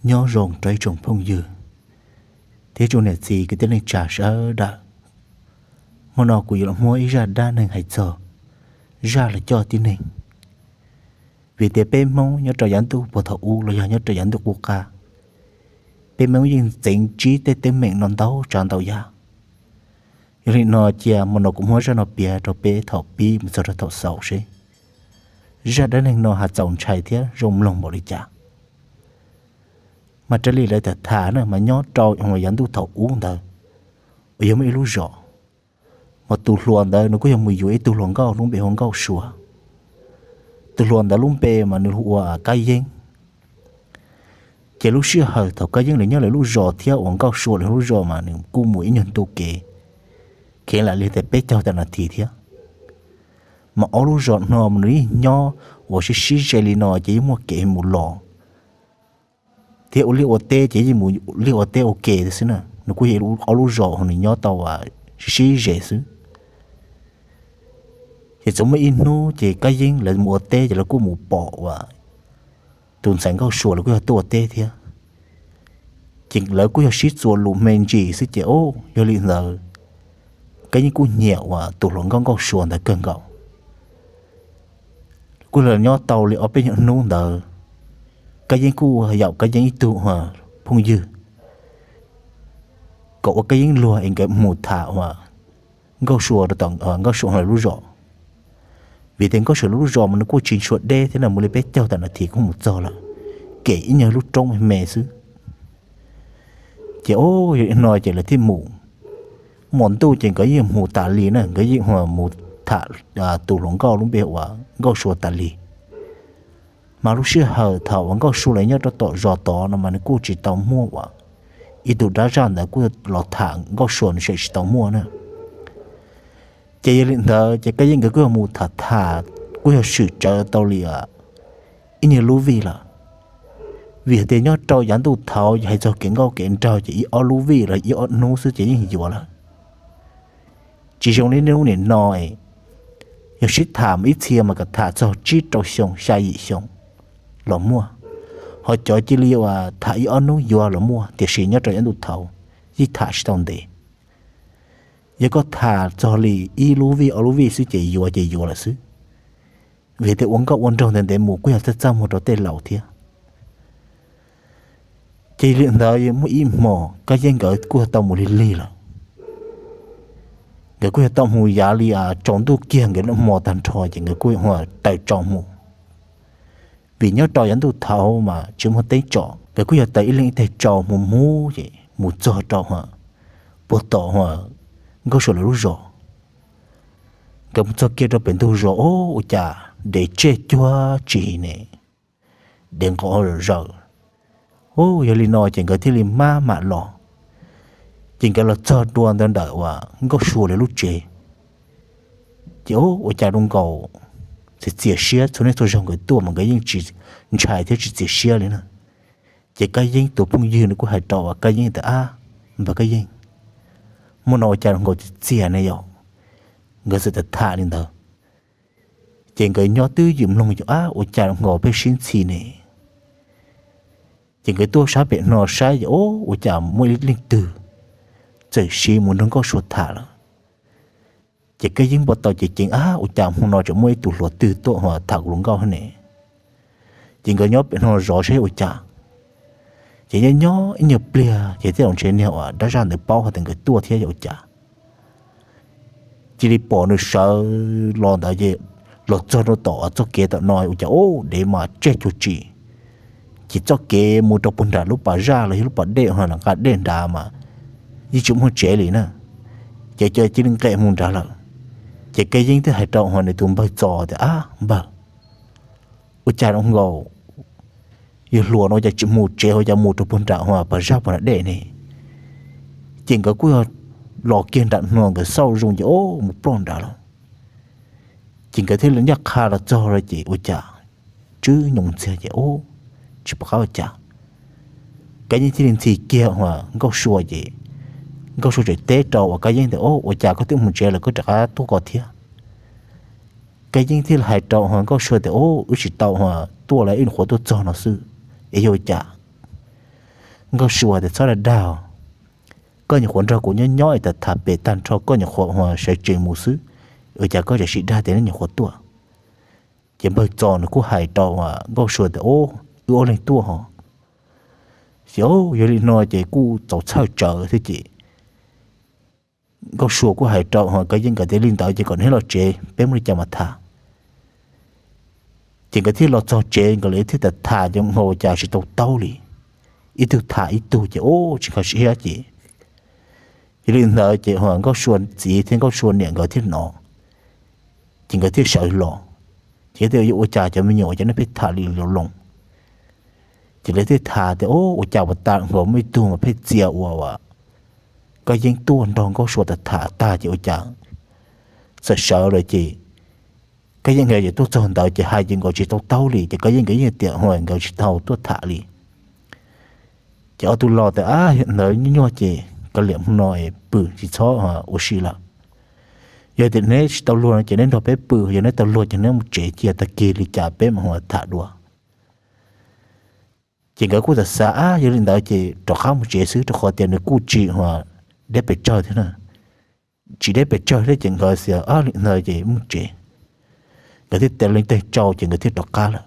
Nyob zoo rau ib tsoom phooj ywg thiab tsoom niam txiv kwv tij neej tsa sawv daws. Hmo no kuv yuav los muab ib zaj dab neeg hais txog zaj los coj tib neeg. Vim tias peb Hmoob nyob rau yav ntuj puag thaum ub los yog nyob rau yav ntuj qub qab, peb Hmoob yeej txeev ntsib tej teeb meem no ntau tsav ntau yam. Yog li no cia hmo no kuv muab zaj no piav rau peb thaum pib mus txog rau thaum xaus seb zaj dab neeg no has txaus ntshai thiab zoo mloog npaum li cas. Mas raws li lawv tham tham na mas nyob rau yav ntuj thaum ub ntawd uas yog muaj ib lub zos, mas tus hluas ntawd nws kuj yog mus yuav ib tug hluas nkauj lub npe hu ua Nkauj Sua. Tus hluas ntawd lub npe mas nws hu ua Kab Yeeb. Ces lub sij hawm thaum Kab Yeeb lawv nyob lawv lub zos thiab uas Nkauj Sua lawv lub zos mas nws kuj mus ib nyuag ntu kev, kheev lam li tias peb caug tawm nas this thiab. Mas ob lub zos no mas nws yeej nyob uas sib sib ze li no ces yeej muaj kev mus los thiab ua liaj ua teb ces yeej mus liaj ua teb ua ke xwb na. Nws kuj yog ob lub zos uas nws nyob tau sib sib ze xwb. Ces txawm muaj ib hnub ces Kab Yeeb lawv mus ua teb ces lawv kuj mus pom uas tus ntxhais Nkauj Sua lawv kuj yog tuaj ua teb thiab. Ces lawv kuj yog sib txuas lus me ntsis xwb ces o, yog li ntawd Kab Yeeb kuj nyiam uas tus hluas nkauj Nkauj Sua ntawd kawg nkaus. Kuj los nyob tau li ob peb nyuag hnub ntawd, Kab Yeeb kuj yaum Kab Yeeb ib tug phooj ywg kom ua Kab Yeeb luag es nkawd mus tham uas Nkauj Sua rau tom Nkauj Sua lawv lub zos. Vim tias Nkauj Sua lawv lub zos mas nws kuj tsis ntshua deb thiab na, mus li peb caug tawm nas this kuj mus txog lawm, kem ib nyuag lub roob me xwb. Ces o, yog li no ces lawv thiaj mus. Hmo ntuj ces nkawd yeej mus tas li na, nkawd yeej mus tham tus hluas nkauj lub npe hu ua Nkauj Sua tas li. Mas lub sij hawm thaum uas Nkauj Sua lawv nyob rau tom zos tod no mas nws kuj tsis tau muaj uas ib tug dab zaj ntawd kuj los tham Nkauj Sua nws tseem tsis tau muaj na. Ces yog li ntawd ces Kab Yeeb nkawd kuj yog mus tham tham, kuj yog swm tsawv tau li ib nyuag lub vij lawm. Vim hais tias nyob rau yav ntuj thaud hais txog kev nkauj kev nraug ces ib ob lub vij los ib ob hnub xwb ces yeej yuav lawm. Tsis zoo li niaj hnub nim no, yog sib tham mus ib txhia mas kom tham txog tsib rau xyoo xya yim xyoo los muaj. Ho cov cia li uas tham ib ob hnub yuav los muaj, tiam sis nyob rau yav ntuj thaud yeej tham tsis tau ntev. Yog koj tham txog li ib lub vij ob lub vij xwb ces yuav ces yuav lawm xwb. Vim tias ua nkauj ua nraug ntev ntev mus kuj yog txaj txaj muag rau tej laus thiab. Ces li ntawd muaj ib hmos Kab Yeeb nkawd kuj yog tau mus lig lig lawm. Nkawd kuj yog tau mus yav li tsaus ntuj kiag nkawd hmo tag nrho ces nkawd kuj taws tsau mus. Vim nyob rau yav ntuj thaud mas tsis muaj teeb tsom, nkawd kuj yog taws ib leeg ib teg tsau mus mus ces mus txog rau puag tom Nkauj Sua lawv lub zos. Nkawd mus txog kiag rau pem ntug zos, o, ua cas dev tseg cuag tsis ne, dev nqos zom zaws. O, yog li no ces nkawd thiaj li maj mam los. Ces nkawd los txog dua ntawd ntawm uas Nkauj Sua lawv lub tsev. Ces o, ua cas zoo nkaus txias txias siab, txhua niaj txhua zaug nkawd tuaj mas nkawd yeej tsis ntshai thiab tsis txias siab li na. Ces Kab Yeeb tus phooj ywg nws kuj hais rau uas Kab Yeeb tias, ab, npawg Kab Yeeb, hmo no ua cas zoo nkaus txias txias ne yom? Nkawd txawm tham tham li ntawd. Ces nkawd nyob twj ywm mloog ces, ab, ua cas zoo nkaus pheej sib ntxhi ne. Ces nkawd tuaj sab pem no saib ces, o, ua cas muaj ib leej twg txawm siv mus nrog Nkauj Sua tham lawm. Ces Kab Yeeb npau taws ceev ceev, ab, ua cas hmo no tseem muaj ib tug hluas twg tuaj tham kuv hluas nkauj ne. Ces nkawd nyob pem no zov saib ua cas. Ces nyob nyob ib nyuag pliag ces thiaj los ntshe niag uas dab zaj ntawd paub hais tias nkawd tuaj thiab yog ua cas. Cia li pom nws sawv los ntawd ces los txog rau tom txoj kev tom no ua cas, o, dev mas tseg cuag tsis. Ces txoj kev mus rau puag nram lub pas zaj los yog lub pas dej uas nqa dej nrad mas yeej tsis muaj tsev li na. Ces cov cia li nqes mus nrad lawm. Ces Kab Yeeb thiaj hais rau uas nws tus npawg Txos tias, ab, npawg, ua cas zoo nkaus yog hluas no ua cas tsis mus tsev, ua cas mus rau puag nram uas pas zaj puag nram dej ne. Ces nkawd kuj yog los kiag nram no nkawd xauj zoo ces, o, mus ploj nrad lawm. Ces nkawd thiaj li ncaj qha los txog lawm ces ua cas tswb nyoos ntxiag ces, o, tsis pom qab ua cas. Kab Yeeb thiaj li ntxhi kiag uas Nkauj Sua ces Nkauj Sua tseem teb rau uas Kab Yeeb tias, o, ua cas koj twb mus tsev lawm koj rov qab tuaj ko thiab? Kab Yeeb thiaj li hais rau uas Nkauj Sua tias, o, wb tsis tau uas tuaj lawm, wb nyuam qhuav tuaj txog no xwb, es yog ua cas? Nkauj Sua tias, Txhob dag dag, koj nyuam qhuav nrog kuv nyob nyob es tham pem tag nrho, koj nyuam qhuav sawv tsees mus xwb, ua cas koj tseem sib dag tias neb nyuam qhuav tuaj? Ces Npawg Txos nws kuj hais rau Nkauj Sua tias, Wb ob leeg tuaj hos. Ces yog li no ces kuj txaus txhawj tsawv thiab ces Nkauj Sua kuj hais rau Kab Yeeb nkawd tias, Li ntawd ces kom neb los tsev peb muaj li cas mas tham. Ces nkawd thiaj los txog tsev, nkawd thiaj tham tham ces ua cas tsis tau taub li, ib tug tham ib tug ces ua tsis nkag siab ces. Yog li ntawd ces Nkauj Sua txiv thiab Nkauj Sua niam nkawd thiaj hnov, ces nkawd thiaj sawv los, ces tias, Yuav ua cas cov me nyuam, ua cas nej pheej tham li lus loo? Ces lawv thiaj tham tias, Ua cas ua tas nkaus muaj ib tug mas pheej txia ua Kab Yeeb tuaj nrog Nkauj Sua tham tham tag ces ua cas txawm sawv lawm ces Kab Yeeb nkawd ces tuaj txog ntawd ces hais ces nkawd tsis tau taub li, ces Kab Yeeb nkawd yeej tias nkawd tsis tau tuaj tham li. Ces ob tug laus tias, Ab, ntawd nyuaj nyuaj ces kav liam, hmo no pw tsis txhob ua si lawm. Yog tias neb tsis tau luag no ces neb nrog peb pw, yog neb tau luag ces neb mus tsev cia, tag kis li cas peb mam tham dua. Ces nkawd kuj txawm xav, Ab, yog li ntawd ces rov qab mus tsev xwb, rau qhov tias nws kuj tsis deb pes tsawg thiab na, tsis deb pes tsawg thiab ces nkawd xav, Ab, li ntawd ces mus tsev. Nkawd thiaj tes leej twg tsau ces nkawd thiaj rov qab lawm.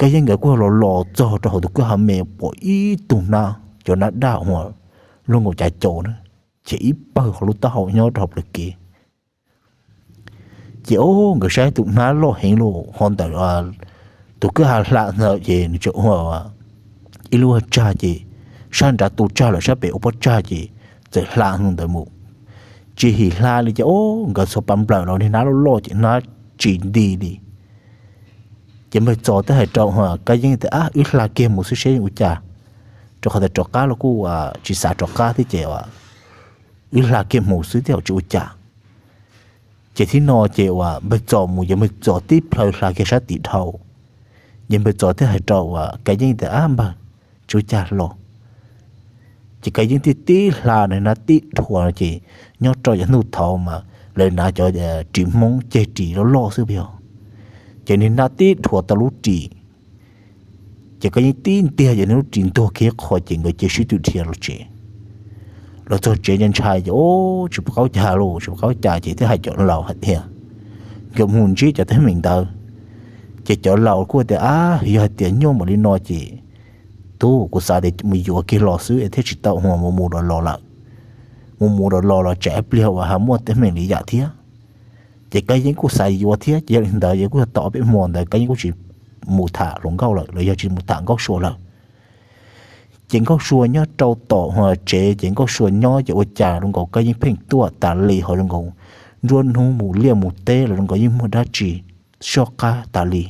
Kab Yeeb nkawd kuj los los txog rau hauv tus kwj ha me pom ib tug hnab, cov hnab daj uas luaj nkaus cav caus na, ces ib pawg hauv lub taub hau nyob rau hauv plawv kev. Ces o, nkawd saib tus hnab loj heev los ho ntawm tus kwj ha hla ntawd ces nws tseem ua ib lub tsag ces sab nrad tu tsag lawm sab pem ua pob tsag ces txawm hla ntawd mus. Tsis him hla li ces o, nkawd txhua pa nplawm los niag hnab loj loj ces hnab tsis nti li. Ces Npawg Txos twb hais rau Kab Yeeb tias, Ab, wb hla kiag mus xwb seb ua cas, rau qhov tias rov qab los kuj tsis xav rov qab thiab ces wb hla kiag mus xwb thiaj tsis ua cas. Ces thib no ces uas Npawg Txos mus ces Npawg Txos tib plhaw hla kiag sab tim dhau. Ces Npawg Txos thiaj hais rau uas Kab Yeeb tias, Ab npawg, tsis ua cas los. Ces Kab Yeeb tib tib hla na, hnab tib dhuav ces nyob rau yav hnub thaud mas lawv hnav cov ris Hmoob ceg ris loj loj xwb puas yog, ces niag hnab tib dhuav tau lub ris. Ces Kab Yeeb tib ntiag ces niag lub ris ntuag kiag qho ces nkawd cia li sib tw dhia los tsev. Los txog tsev ntshai ntshai ces o, tsis pom qab ua cas los tsis pom qab ua cas ces thiaj hais cov laus hais tias nkawd mus ntsib cov teeb meem ntawd. Ces cov laus kuj tias, Ab, yog hais tias nyuaj npaum li no ces tub, kuv xav tias mus yuav kiag los xwb thiaj tsis tau mus mus los los lawm. Mus mus los los los tsam ib pliag uas ho muaj teeb meem li yam thiab. Ces Kab Yeeb kuj xav yuav thiab ces yog li ntawd ces kuj yog tau ob peb hmo ntawd Kab Yeeb kuj tsis mus tham hluas nkauj lawm los yog tsis mus tham Nkauj Sua lawm. Ces Nkauj Sua nyob rau tom tsev ces Nkauj Sua nyob ces ua cas zoo nkaus Kab Yeeb pheej tuaj tas li ho zoo nkaus nruab hnub mus liaj mus teb los zoo nkaus yeej muaj dab tsi soj qab tas li.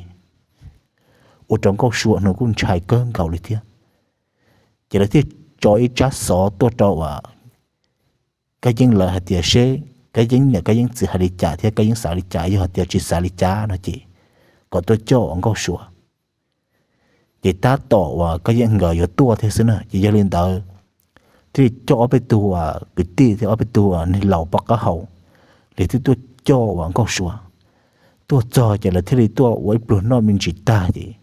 Ua rau Nkauj Sua nws kuj ntshai kawg nkaus li thiab. Ces lawv thiaj tso ib tsab xov tuaj rau uas Kab Yeeb lawv hais tias seb Kab Yeeb niam Kab Yeeb txiv hais li cas thiab Kab Yeeb xav li cas, yog hais tias tsis xav li cas no ces kom tuaj coj uas Nkauj Sua. Ces tab tom uas Kab Yeeb nkawd yuav tuaj thiab xwb na, ces yog li ntawd thiaj li coj ob peb tug uas kwv tij thiab ob peb tug uas neeg laus pab qab hau, lawv thiaj tuaj coj uas Nkauj Sua. Tuaj txog ces lawv thiaj li tuaj ua ib pluag noj me ntsis tag ces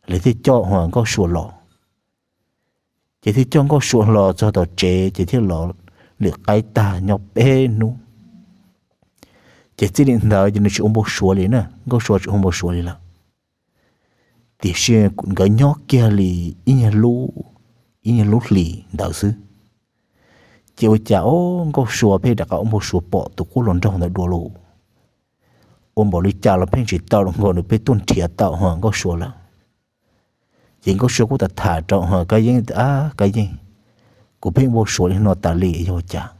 lawv thiaj coj uas Nkauj Sua los. Ces thiaj coj Nkauj Sua los txog tom tsev ces thiaj los lwm qaib tag nyob peb hnub. Ces txij li ntawd ces nws tsis ua npau suav li na, Nkauj Sua tsis ua npau suav li lawm. Tiam sis nkawd nyob kiag li ib nyuag lub, ib nyuag lub hlis ntawd xwb, ces ua cas o, Nkauj Sua pheej rov qab ua npau suav pom tus quab hluas nraug ntawd dua lawm. Ua npaum li cas los pheej tsis tau los nkaus nws pheej tuaj nrhiav tau ho Nkauj Sua lawm. Ces Nkauj Sua kuj tham tham rau ho Kab Yeeb tias, Ab Kab Yeeb, kuv pheej ua npau suav li no tas li yog cas?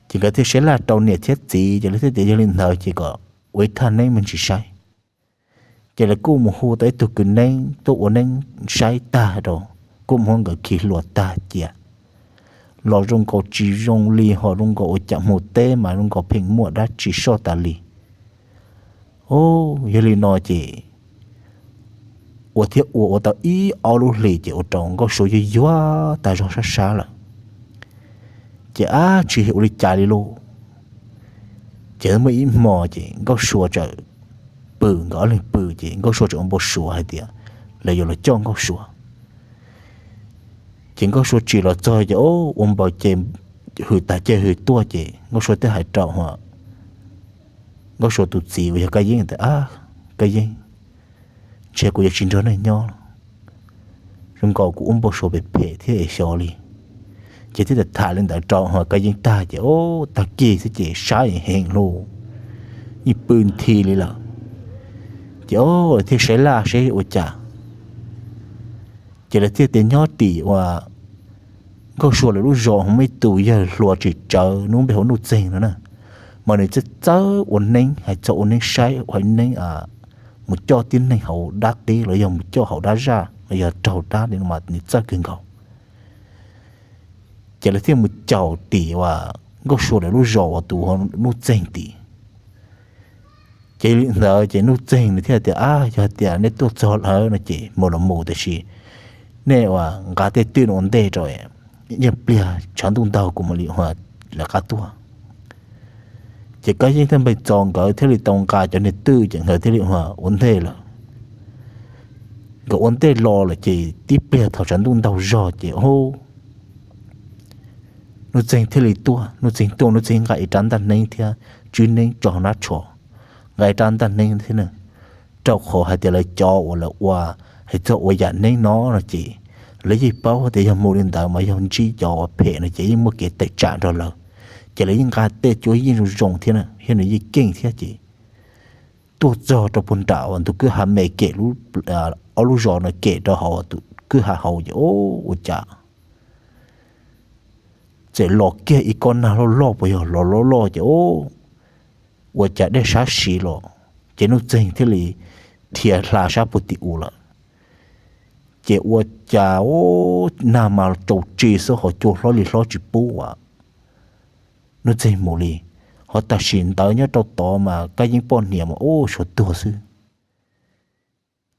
Ces nkawd thiaj saib laj rau niam thiab txiv ces lawv thiaj tias yog li ntawd ces kom ua ib thaj neeb me ntsis saib. Ces lawv kuj mus hu tau ib tug kwv neeb tuaj ua neeb saib tag rau, kuj muab nkawd khi hlua tag cia. Los zoo nkaus tsis zoo li ho zoo nkaus ua cas mus teb mas zoo nkaus pheej muaj dab tsi soj tas li. O, yog li no ces ua thiab ua ua tau ib ob lub hlis ces ua rau Nkauj Sua yuag yuag tag zog sab sab lawm. Ces ab tsis ua li cas li lauj. Ces muaj ib hmo ces Nkauj Sua txawm pw, nkawd ob leeg pw ces Nkauj Sua txawm ua npau suav hais tias lawv yuav los coj Nkauj Sua. Ces Nkauj Sua tsim los txog ces ua npaws ces hws tag ces hws tuaj ces Nkauj Sua thiaj hais rau Nkauj Sua tus txiv uas yog Kab Yeeb tias, Kab Yeeb, ntshe kuv yuav tsis nrog nej nyob lawm, zoo nkaus kuv ua npau suav phem phem thiab es xyov li. Ces thiaj tham li ntawd rau Kab Yeeb tag ces tag kis xwb ces sab heev lug, yeej pw nthi li lawm. Ces thiaj saib laj seb ua cas. Ces lawv thiaj tias nyob tim uas Nkauj Sua lawv lub zos ho muaj ib tus yawg hluas tsis tsawv nub npe hu Nuj Txeeg no na, mas nws txawj txawj ua neeb, hais txog ua neeb saib ua neeb, mus coj tib neeg hauv dab qib los yog mus coj hauv dab zaj los yog raug dab li no mas nws txawj kawg nkaus. Ces lawv thiaj mus caum tim uas Nkauj Sua lawv lub zos uas tus Nuj Txeeg tim. Ces li ntawd ces Nuj Txeeg nws thiaj tias, Ab, yog tias nej tuaj txog lawm no ces mus los mus, tiam sis nej ua nqa tej twj no ua ntej rau, ib pliag tshav ntuj ntaug kuv mam li lawv qab tuaj. Ces Kab Yeeb thiaj npaj txo nkawd thiaj li tau nqa cov niag twj ces nkawd thiaj li ua ntej lawm. Nkawd ua ntej los lawm ces tib pliag thaum tshav ntuj ntaug zog ces Nuj Txeeg thiaj li tuaj, Nuj Txeeg tuaj Nuj Txeeg nqa ib rab ntaj neeb thiab tswb neeb tso nab tsho, nqa ib rab ntaj neeb thiab na, rau qhov hais tias lawv cov uas lawv ua hais txog ua yam neeb no no ces lawv yeej paub tias yog mus li ntawd mas yog ntsib cov uas phem no ces yeej muaj kev tawm tsam nrog lawv, ces lawv yeej nqa tej cuab yeej zoo zoo thiab na, thiab nws yeej keej thiab ces tuaj txog rau puag nram uas tus kwj ha me kem, ob lub zos no kem rau hauv tus kwj ha hauv ces ua cas txawm los kiag ib kob nag loj loj puas yog los loj loj ces ua cas dej sab siv los, ces Nuj Txeeg thiaj li dhia hla sab puag tim u lawm. Ces ua cas nag mas tsaus tsi xwb ho cua hlob li hlob tsis pub as, Nuj Txeeg mus li, ho tam sim ntawd nyob rau tod mas Kab Yeeb poj niam mas ua suav tuag xwb.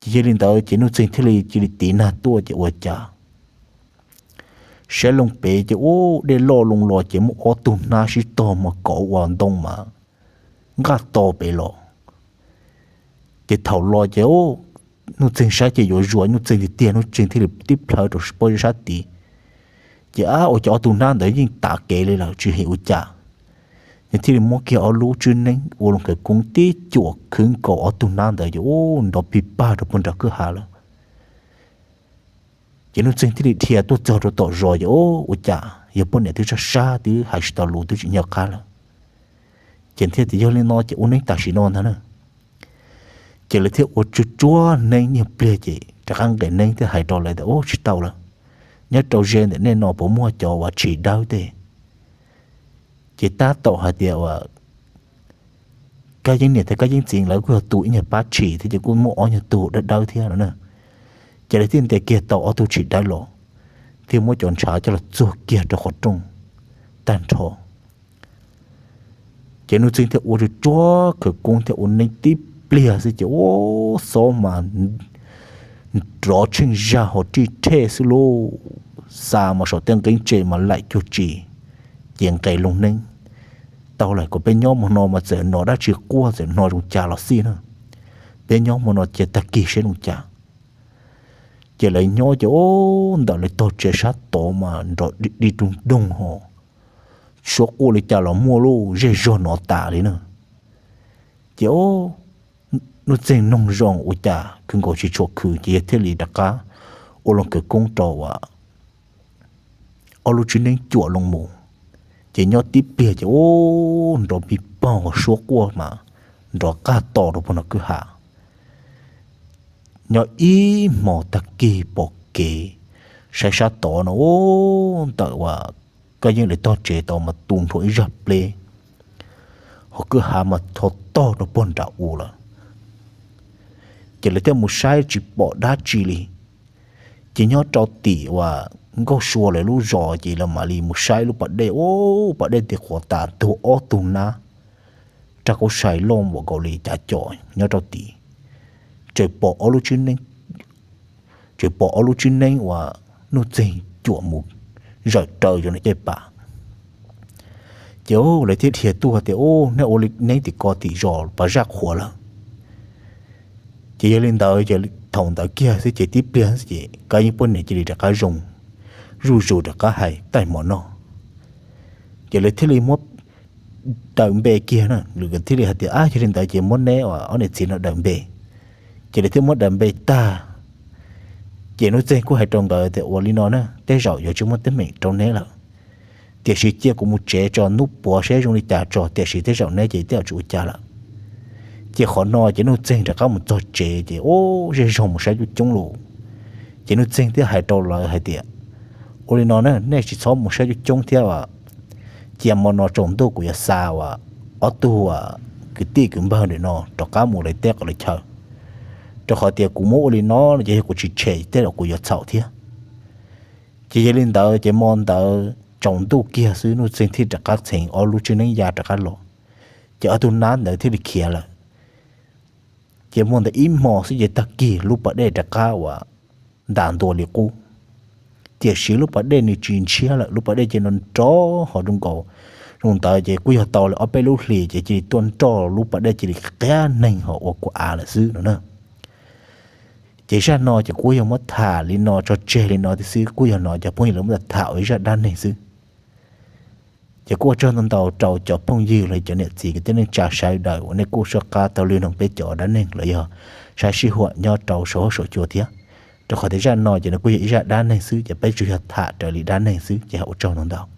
Ces yog li ntawd ces Nuj Txeeg thiaj li cia li tiv nag tuaj ces ua cas saib loo pem ces ua dej loj loo los ces muaj ob tug hnab sib tog mas kauv ua ntoo mas nqaj to pem los. Ces thaum los ces Nuj Txeeg saib ces yuav zuag Nuj Txeeg tiag tiag, Nuj Txeeg thiaj li tib plhaw rau pob zeb sab tid. Ces ab, ua cas ob tug hnab ntawd yeej tav kev li lawm tsis hais ua cas. Nws thiaj li muab kiag ob lub tswb neeb ua loo khawv koob tib cuam khwv nkaus ob tug hnab ntawd ces ua nrov pig pag rau puag nram kwj ha lawm. Ces Nuj Txeeg thiaj li dhia tuaj txog rau tom zos ces ua cas yog poj niam twb sab sab twb hais tsis tau lus twb tsis nco qab lawm. Ces thiaj tias yog li no ces ua neeb tam sim no ntag na. Ces lawv thiaj ua tsuag tsuag neeb nyuag pliag ces rov qab nqes neeb thiaj hais rau lawv tias ua tsis tau lawm, nyob rau ze ntawm nej no puas muaj cov uas tshis dawb tej. Ces tab tom hais tias ua Kab Yeeb niam thiab Kab Yeeb txiv lawv kuj yog tu ib nyuag pab tshis thiab ces kuj muaj ob nyuag tug dawb dawb thiab no na. Ces lawv thiaj ntes kiag tau ob tug tshis dawb los, thiaj muab cov ntshav coj los txuag kiag rau qhov rooj tag nrho. Ces Nuj Txeeg thiaj ua tsuag tsuag khawv koob thiab ua neeb tib pliag xwb ces ua xob mas nrov tsheej zag ho rij rhej xwb lauj. Xa mas saum tej nqeeb tse mas laim cuag tsi. Ces nqes loo neeb, tau lawm kom peb nyob mus no mas txawm hnov dab tsi quaj txawm hnov zoo cas los xij na, peb nyob mus no cia tag kis seb zoo cas. Ces lawv nyob ces ua ntawm lawv tog tsev sab tod mas nrov di rug doog ho, suab quaj li cas los muaj lauj, zej zog hnov tas li na. Ces Nuj Txeeg noog zoo ua cas khwv nkaus tsis tshua khwv ces yawg thiaj li rov qab ua loo khawv koob rau ob lub tswb neeb cuam loo mus. Ces nyob tib pliag ces ua nrov pig pog ho suab quaj mas nrov qaj to rau puag nram kwj ha. Nyob ib hmos tag kis pom kev, saib sab tod no ua ntawm uas Kab Yeeb lawv tog tsev tod mas tu nrho ib zaj pleb, ho kwj ha mas tho tog rau puag nram u lawm. Ces lawv thiaj mus saib tsis pom dab tsi li. Ces nyob rau tim uas Nkauj Sua lawv lub zos ces lawv mam li mus saib lub pas dej, ua pas dej ti quav tas tuag ob tug nab raj kaub sai loj npaum nkaus li cav com nyob rau tid. Tseem pom ob lub tswb neeb, tseem pom ob lub tswb neeb uas Nuj Txeeg cuam mus zawm raws cov caij pas. Ces lawv thiaj dhia tuaj tias, Ub, nej ua li neeb tim ko tim zos pas zaj qhuav lawm. Ces yog li ntawd ces thaum ntawd kiag xwb ces tib pliag xwb ces Kab Yeeb poj niam cia li rov qab zoo zuj zus rov qab hais taij mov noj. Ces lawv thiaj li muab daws npe kiag na, lawv thiaj li hais tias, Ab, yog li ntawd ces muab neb ob niam txiv no daws npe. Ces lawv thiaj muab daws npe tag, ces Nuj Txeeg kuj hais rau nkawd tias, Ua li no na, tej zaum yuav tsis muaj teeb meem rau neb lawm, tiam sis cia kuv mus tsev tso, hnub puav seb zoo li cas tso, tiam sis tej zaum neb ces tej zaum tsis ua cas lawm. Ces qhov no ces Nuj Txeeg rov qab mus txog tsev ces, Ub, zej zog mus saib coob coob lauj. Ces Nuj Txeeg thiaj hais rau lawv hais tias, Ua li no na, nej tsis txhob mus saib coob coob thiab, cia hmo no tsaus ntuj kuv yuav xa ob tug kwv tij kwv npawg ntawm no rov qab mus lawv teb qhov lawv chaw, rau qhov tias kuv muab ua li no ces yog kuv tsis tshem tej zaum kuv yuav txhaum thiab. Ces yog li ntawd ces hmo ntawd tsaus ntuj kiag xwb Nuj Txeeg thiaj rov qab txheev ob lub tswb neeb ya rov qab los, ces ob tug nab ntawd thiaj li khiav lawm. Ces muaj ntawm ib hmo xwb ces tag kis lub pas dej rov qab uas ntas ntua li qub, tiam sis lub pas dej nws tsis ntshiab lawm, lub pas dej ces nrov nrov hov zoo nkaus. Zoo ntawd ces kuj yog tau li ob peb lub hlis ces cia li tuaj nroj lub pas dej cia li qab neeg ho ua kuv av lawm xwb no na. Ces zaj no ces kuj yog muab tham li no tso tseg li no tiag xwb, kuj yog no cov phooj ywg lawv muab tham ua ib zaj dab neeg xwb. Ces kuj ua tsaug ntau ntau rau cov phooj ywg los cov niam txiv kwv tij neej tsa sawv daws uas nej kuj soj qab taug lw noog peb cov dab neeg los yog saib sij huam nyob rau saum huab saum cua thiab, rau qhov tias zaj no ces nws kuj yog ib zaj dab neeg xwb ces peb tsuas yog tham raws li dab neeg xwb ces ua tsaug ntau ntau.